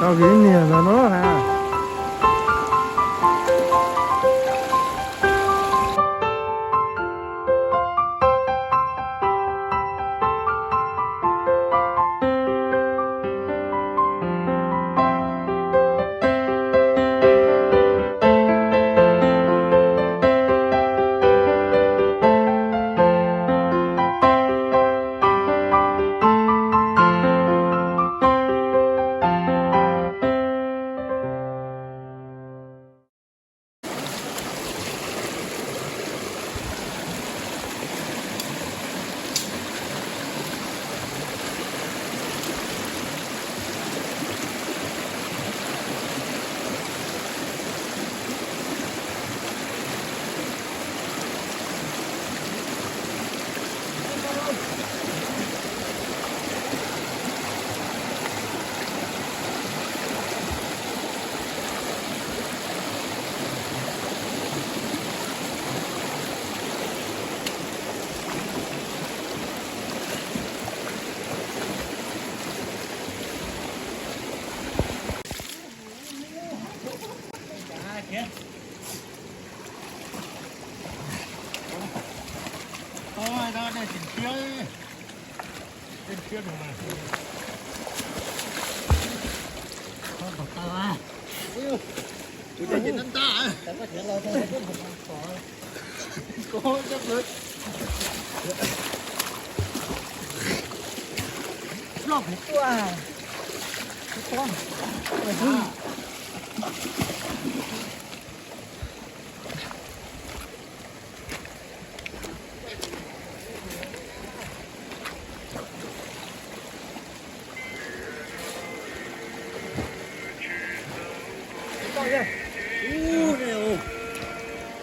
Tau kev niag los no ha.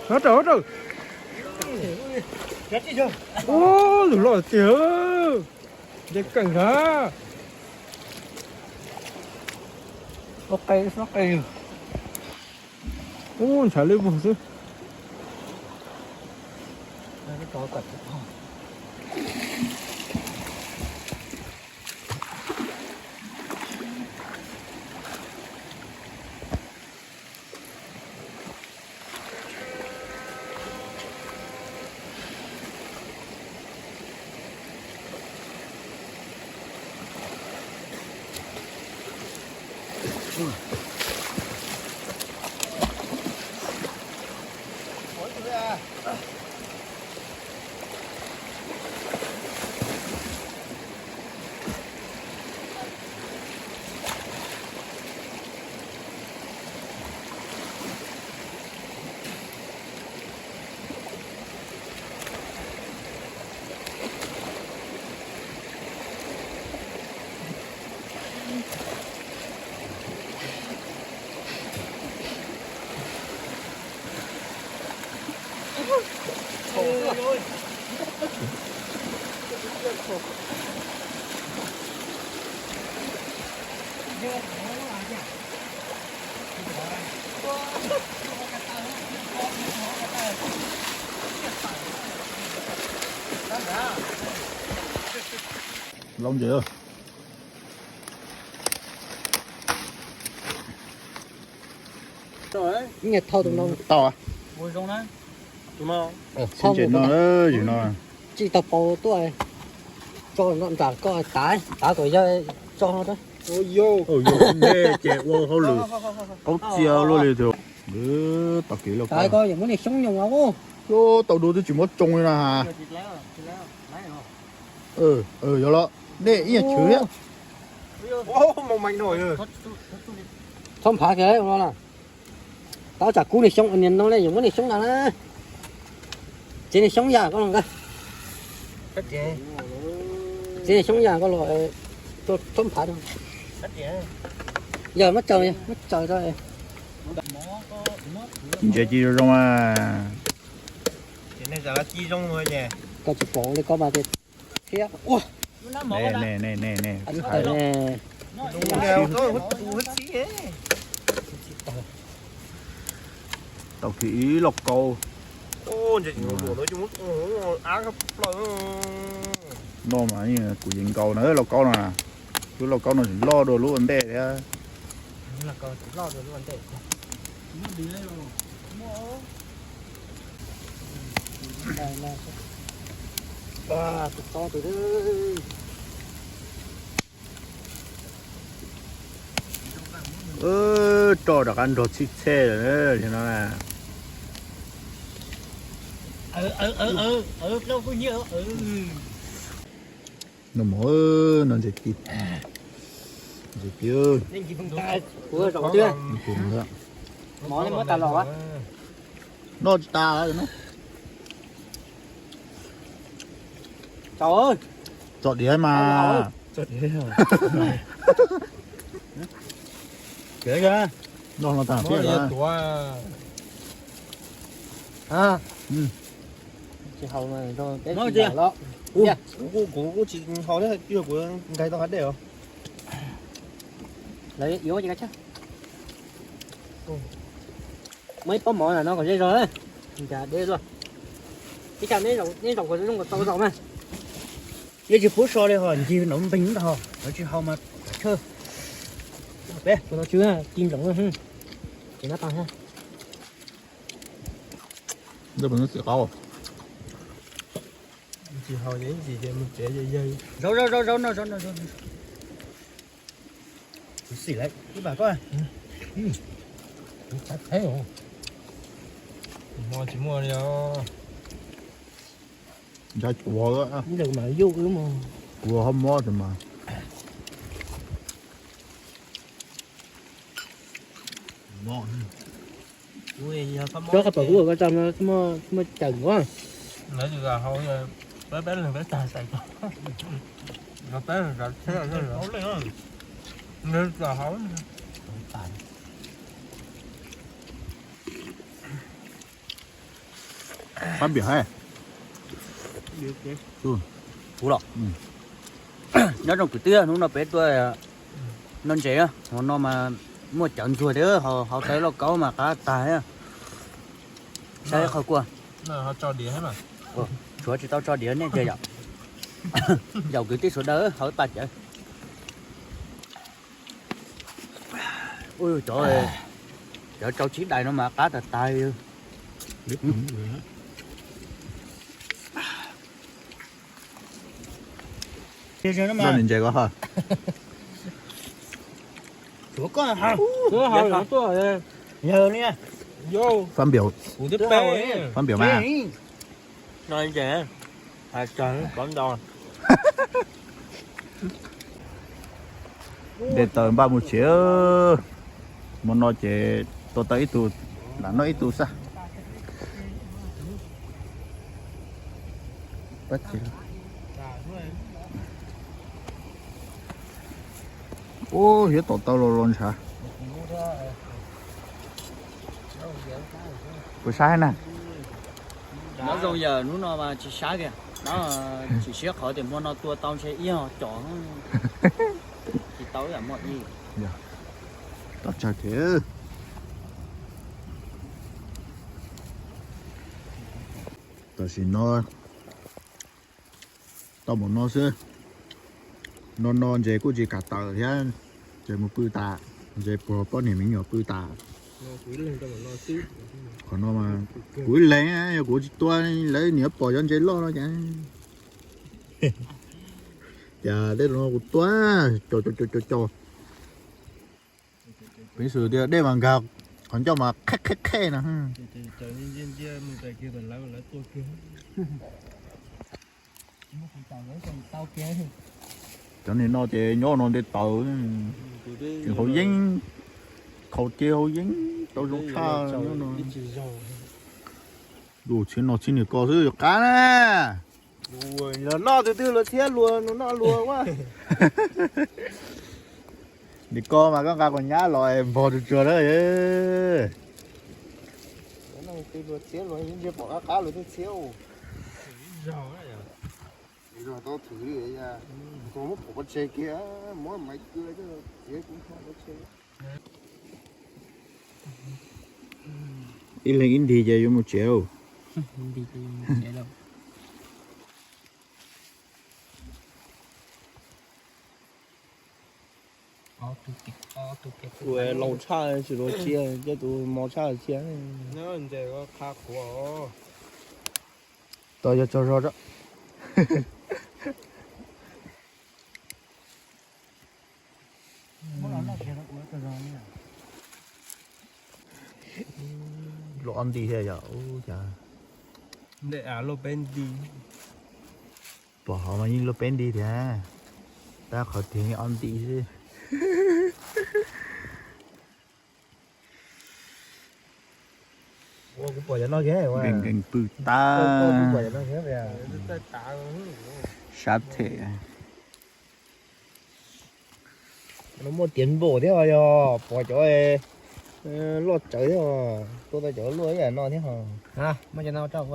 Hov rau, hov rau. Ub, lwm loj tiag. Dej kawg na. Ub, ntshav lwj vog xwb. Lov ntses. Tau, tsis ntses no, yus no. Tsis tau paus tuaj, tso no nram koj tav, tav kom yog tso no. Ces ua hauj lwm qaub txia luaj li tiag. Tau kev lauj kaub. Koj yuav muab niag xyoob nyoos os. Tau dua twb tsis muab tsoo li na. Yog los, nej ib yam chwv thiab. Txhob nphav kiag no na. Tau tsam kub niag xyoob, niag no ne, yuav muab niag xyoob na na. Txiav niag xyoob yam koj los nqa. Txiav niag xyoob yam koj los, txhob nphav. Yog muab tsaws, muab tsaws rau. Ntses ci zoo zoo a. Koj tsis pom li koj mas thiab. Tau kiag ib lauj kaub. No mas kuv yeej nkaus na lauj kaub no. Lub lauj kaub no tseem loj dua lub ua ntej thiab. Tus loj tus loj ntej. Tus tob tus. Roj rov qab nrog txhij txhej lawm li no na. No mov, no ntses kis, ntses kis. Noj tsis tas no. Tso diav mas. Noj no tas thiab. Tsis haus los kuv kuj tsis haus thiab, kuv nkais tau hav dej os. Lawv yuav ces kav tsij muaj ib pob mov ntawm no kom ze zog, nrad deb luaj. Ib tsam neb zaum kom zoo kom tau zaum mas. Yeej tsis pub so li ho ncig nov npeeg ntag ho, lawv tsis haus mas tshawj. Peb kuv tau tsw, ci ntsoov ces nab tas. Tsis haus ces ib ntsis ces mus tsev yawg. Zaub zaub zaub zaub no zaub no zaub no. Kuv xim lawm ib vam koj. Hmo tsis muaj li os. Ntshai ua mas yuj wb mus. Ua hab mob tus mas. Cov qhov pam kuv ua ko tau no muaj cawm nkaus. Lawv tus zam hauv, peb peb leeg peb tag sai ko. Peb leeg tag thiab, peb leeg tag hauv. Pab npiam hab. Kuv los. Nyob zoo kwv tij, hnub no peb tuaj noj ntses, hmo no mas muaj cawv ntxuag thiab, hauv tawv lauj kaub mas qab tag. Saib qhov kua. Tshuav tsis tau tso diav nej tiag yom. Yaum kwv tij sawv daws haus ib pas cawv. Ua cov, cov rau tsib dais no mas qab tas tas li. Ntses ko. Fab npiam, fab npiam mas. Ntes taws npaj mus tsev. Hmo no ces tua tau ib tug, lam noj ib tug xwb. Ub, yuav tom tau los los ntshav. Puas sab na? Nyob zoo yawm, hnub no mas tsis sab kiag, nyob tsis siab qhov tias hmo no tua tau ntshe ib hos com tsis tau ib yam hmo ib. Tos tsawg thiab. Tam sim no tau npaum no xwb. No no ntses kuj tsis kam tawm thiab, ces mus pw tas, ntses puag poj niam me nyuam pw tas. Qhov no mas kuv ib leeg, yog kuv tsis tua lawv niam pom cov ntses loj no ces, cas tej no kuv tua co co co co co. Piv xws tias dej mas nkag, qhov ncauj mas qheb qheb qheb no. Cov niag no ces nyob no nte taws, tseem haus yeeb, khaus ce haus yeeb tau zoo tshaj nyob no. Lub txhiab no txhiab niag ko xwb yuav qab na. Los noj tus twg luag txhiab luag, noj luag ua. Niag ko mas koj nqa quas nyab los npog tsuag tsuag na. Luag txhiab luag ntsia pom qab qab luag tej txhiab. Zog tau thwm li, muab pov pov tseg kiag, muab maiv kw txiav kuv pov tseg. Ib leeg ib ntig ces yuav mus tsev. Tus laus tshaj tsis luag cia, coj tus mos tshaj cia. Tos yog tsaug zog. Luaj ob nti thiab yom. Pom hov mas yeej luaj peb nti thiab, tab qhov tiag yeej ob nti xwb. Nkees nkees pw tag. Sab them. Muaj tiav npaum thiab, yog pom cov loj tsawv thiab, tua tau cov luaj ib yam no thiab.